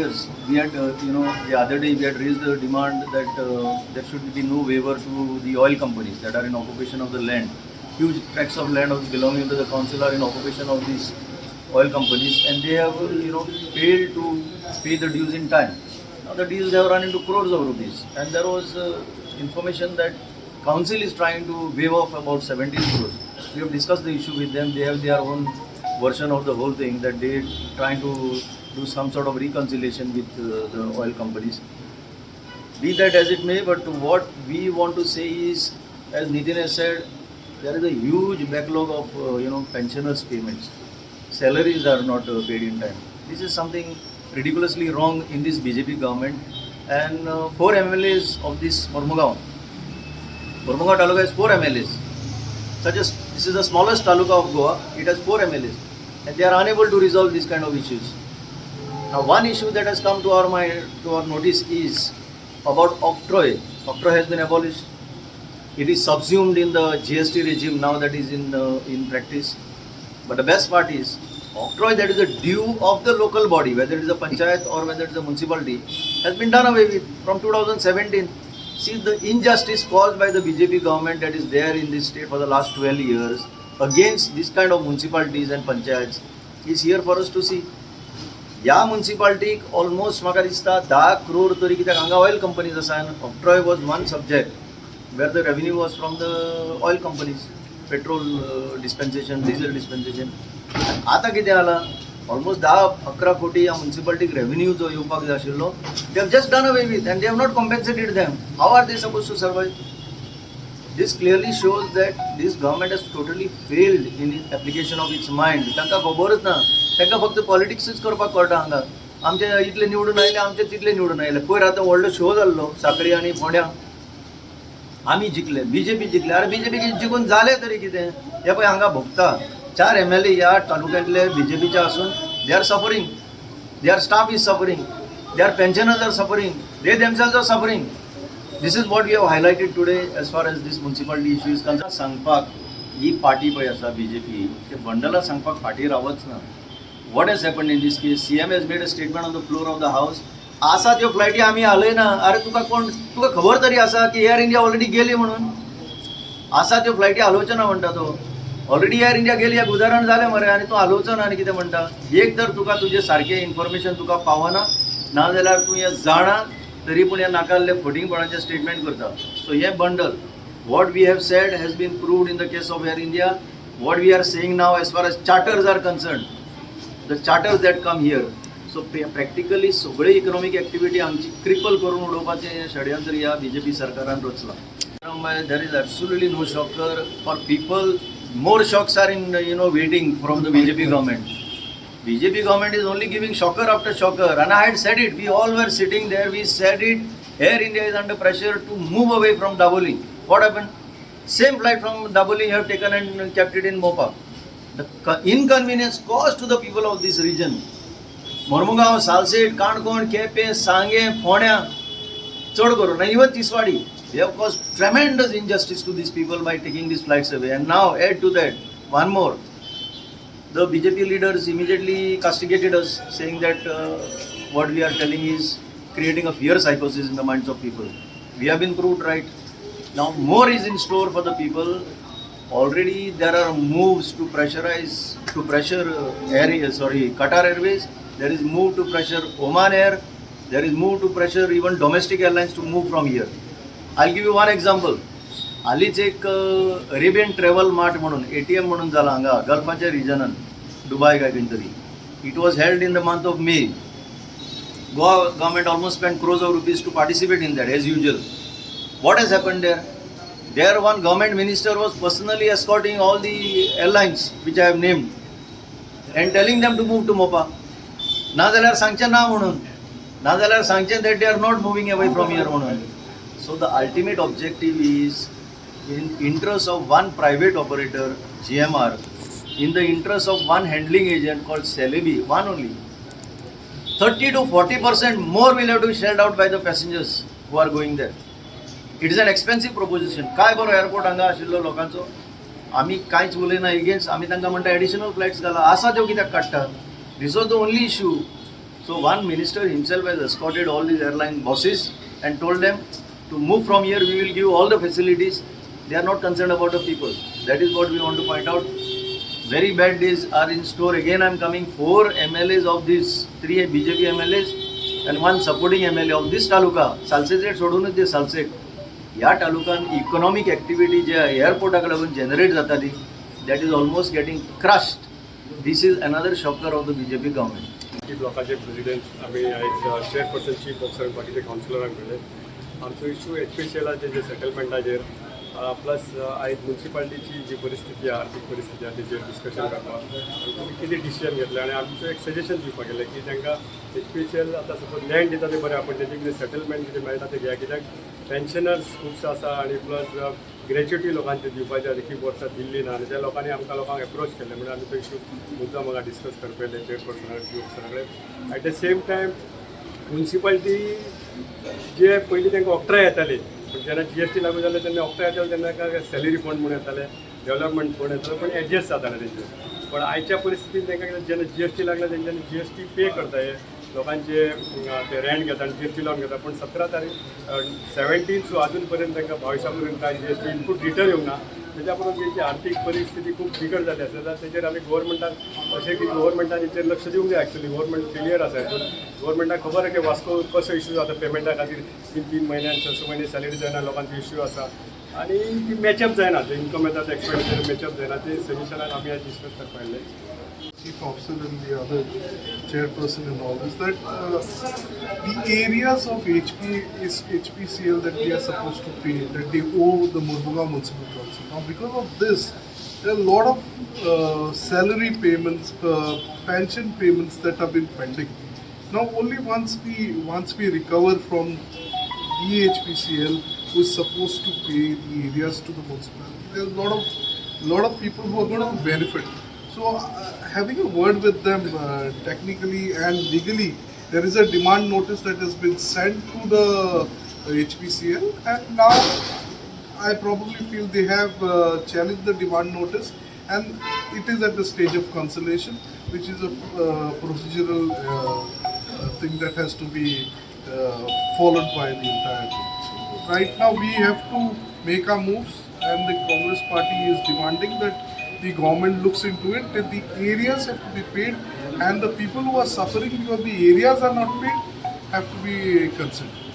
years, we had, the other day we had raised the demand that there should be no waiver to the oil companies that are in occupation of the land. Huge tracts of land of belonging to the council are in occupation of these oil companies, and they have, failed to pay the dues in time. Now the dues have run into crores of rupees, and there was information that council is trying to waive off about 17 crores. We have discussed the issue with them. They have their own version of the whole thing, that they trying to do some sort of reconciliation with the oil companies. Be that as it may, but what we want to say is, as Nitin has said, there is a huge backlog of pensioners' payments. Salaries are not paid in time. This is something ridiculously wrong in this BJP government. And four MLAs of this Mormugao, Mormugao Taluka has four MLAs. Such as this is the smallest taluka of Goa, it has four MLAs, and they are unable to resolve these kind of issues. Now, one issue that has come to our mind, to our notice, is about octroi. Octroi has been abolished. It is subsumed in the GST regime now that is in practice. But the best part is, octroi that is a due of the local body, whether it is a panchayat or whether it is a municipality, has been done away with from 2017. See the injustice caused by the BJP government that is there in this state for the last 12 years against this kind of municipalities and panchayats is here for us to see. ह्या मुन्सिपाल्टीक almost म्हाका दिसता 10 क्रोर तरी, कित्याक हांगा oil companies आसा आनी octroi was one subject where the revenue was from the oil companies, petrol dispensation, diesel dispensation. आतां कितें जालां, ऑलमोस्ट 10-11 कोटी ह्या मुन्सिपाल्टीक रेवेन्यू जो येवपाक जाय आशिल्लो, they have just done away with and they have not compensated them. How are they suppose to survive? This clearly shows that this government has totally failed in the application of its mind. तांकां खबरच ना, तांकां फक्त पॉलिटिक्सूच करपाक कळटा. हांगा आमचे इतले निवडून आयले, आमचे तितले निवडून आयले. पयर आतां व्हडलो शो जाल्लो साखळी आनी फोंड्यां, आमी जिखले, बीजेपी जिखले. अरे, बीजेपी जिखून जालें तरी कितें? हे पळय, हांगा भोगता. चार एमएलए ह्या तालुक्यांतले बीजेपीचे आसून they are suffering, their staff is suffering, their pensioners are suffering, they themselves are suffering. This is what we have highlighted today as far as this municipality issue is concerned. सांगपाक ही party पळय आसा BJP, ते बंडलां सांगपाक फाटीं रावच ना. What has happened in this case, CM has made a statement on the floor of the house, आसा त्यो फ्लायटी आमी हालयना. अरे, तुका कोण, तुका खबर तरी आसा की एअर इंडिया ऑलरेडी गेली म्हणून? आसा त्यो फ्लायटी हालोवच्यो ना म्हणटा तो. ऑलरेडी एअर इंडिया गेली, एक उदाहरण जालें मरे, आनी तूं हालोवचो ना आनी कितें म्हणटा? एक तर तुका तुजें सारकें इन्फॉर्मेशन तुका पावना, नाजाल्यार तूं हें जाणा तरी पूण हें नाकाल्ले फटींगपणाचें स्टेटमेंट करता. सो हें bundle, what we have said has been proved in the case of Air India. What we are saying now, as far as charters are concerned, the charters that come here, so practically सगळी economic activity आमची cripple करून उडोवपाचें हें षडयंत्र ह्या BJP सरकारान रचलां. There is absolutely no shocker for people. More shocks are in waiting from the BJP government. BJP government is only giving shocker after shocker, and I had said it. We all were sitting there. We said it. Air India is under pressure to move away from Dabolim. What happened? Same flight from Dabolim you have taken and kept it in Mopa. The inconvenience caused to the people of this region. Mormugao, Salcete, Canacona, Quepem, Sanguem, फोंड्या, चड करून even Tiswadi, they have caused tremendous injustice to these people by taking these flights away. And now add to that one more. The BJP leaders immediately castigated us, saying that what we are telling is creating a fear psychosis in the minds of people. We have been proved right. Now more is in store for the people. Already there are moves to pressurize, to pressure Air, sorry, Qatar Airways. There is move to pressure Oman Air. There is move to pressure even domestic airlines to move from here. I'll give you one example. हालींच एक Arabian travel mart म्हणून, ATM म्हणून जाला हांगा गल्फाच्या रिजनान, दुबाय काय खंय तरी. It was held in the month of May. Goa government almost spent crores of rupees to participate in that, as usual. What has happened there? There one government minister was personally escorting all the airlines which I have named and telling them to move to Mopa. ना जाल्यार सांगचें ना म्हणून, ना जाल्यार सांगचें that they are not moving away from here म्हणून. So the ultimate objective is in interest of one private operator, GMR, in the interest of one handling agent called Celebi, one only. 30 to 40% more will have to be shelled out by the passengers who are going there. It is an expensive proposition. काय बरो airport हांगा आशिल्लो लोकांचो. आमी कांयच उलयना against. आमी तांकां म्हणटा, एडिशनल फ्लायट्स घाला. आसा त्यो कित्याक काडटा? This was the only issue. So So one minister himself has escorted all these airline bosses and told them to move from here, we will give all the facilities. They are not concerned about the people. That is what we want to point out. Very bad days are in store. Again, I am coming. 4 MLAs of these, 3 BJP MLAs and 1 supporting MLA of this taluka. Salcete सोडूनच जे सालसेट ह्या तालुक्यान economic activity जे एअरपोर्टाक लागून generate जाताली, that is almost getting crushed. This is another shocker of the BJP government. की ब्लॉकाचे president, आमी आयज chairperson, chief officer, बाकीचे कावन्सिलरांक मेळ्ळे. आमचो इशू एचपीसीएलाचे जे सेटलमेंटाचेर, प्लस आयज मुन्सिपालिटीची जी परिस्थिती आहा, आर्थीक परिस्थिती आहा, तेजेर डिस्कशन करपाक आनी तुमी कितें डिसिजन घेतलें आनी आमचो एक सजेशन दिवपाक गेलें की तांकां एचपीसीएल आतां सपोज लँड दिता तें बरें आहा, पूण तेजें कितें सेटलमेंट कितें मेळटा तें घेया, कित्याक पेन्शनर्स खुबशे आसा आनी प्लस ग्रॅच्युटी लोकांचे दिवपाची आसा, खूब वर्सां दिल्ली ना आनी त्या लोकांनी आमकां लोकांक एप्रोच केल्लें म्हणून आमी तो इशू मुद्दाम म्हाका डिस्कस करपा येयले चेअरपर्सना, चीफ ऑफिसरा कडेन. At the same time, municipality जे पयलीं तांकां ऑक्ट्राय येताली, पूण जेन्ना जीएसटी लागू जालें तेन्ना ऑक्ट्राय येताले तेन्ना काय सॅलरी फंड म्हूण येताले, डेव्हलपमेंट फंड येताले, पण एडजस्ट जाताले तेंचे. पण आयच्या परिस्थितीन तांकां कितें, जेन्ना जीएसटी लागले तेंच्यांनी जीएसटी पे करता, हे लोकांचे ते रेंट घेता आनी जीएसटी लावन घेता. पूण 17 तारीख 17 सो अजून पर्यंत तांकां 22 पर्यंत काय जीएसटी इनपूट रिटर्न येवंक ना. तेच्या परून तेंची आर्थीक परिस्थिती खूब बिकट जाली आसा. जाल्यार तेजेर आमी गोवोरमेंटान अशें की गोवोरमेंटान हेचेर लक्ष दिवंक जाय. एक्चुअली गोवोरमेंट फेलियर आसा हितून. गोवोरमेंटाक खबर आहा की वास्को कसो इशू जाता पेमेंटा खातीर, तीन तीन म्हयन्यान, स स म्हयने सॅलरी जायना, लोकांचो इश्यू आसा आनी ती मॅचअप जायना. ते इन्कम येता ते एक्सपेंडिचर मॅचअप जायना. ते सजेशनाक आमी आयज डिस्कस करपाक आयिल्ले. Chief officer and the other chairperson and all is that the areas of HP is HPCL that we are supposed to pay, that they owe the Mormugao Municipal Council. Now, because of this, there are a lot of salary payments, pension payments that have been pending. Now, only once we recover from the HPCL, who is supposed to pay the areas to the municipality, there are a lot of people who are going to benefit. So, having a word with them technically and legally, there is a demand notice that has been sent to the HPCL, and now I probably feel they have challenged the demand notice, and it is at the stage of conciliation, which is a procedural thing that has to be followed by the entire thing. So right now, we have to make our moves, and the Congress party is demanding that the government looks into it, that the areas have to be paid, and the people who are suffering because the areas are not paid have to be considered.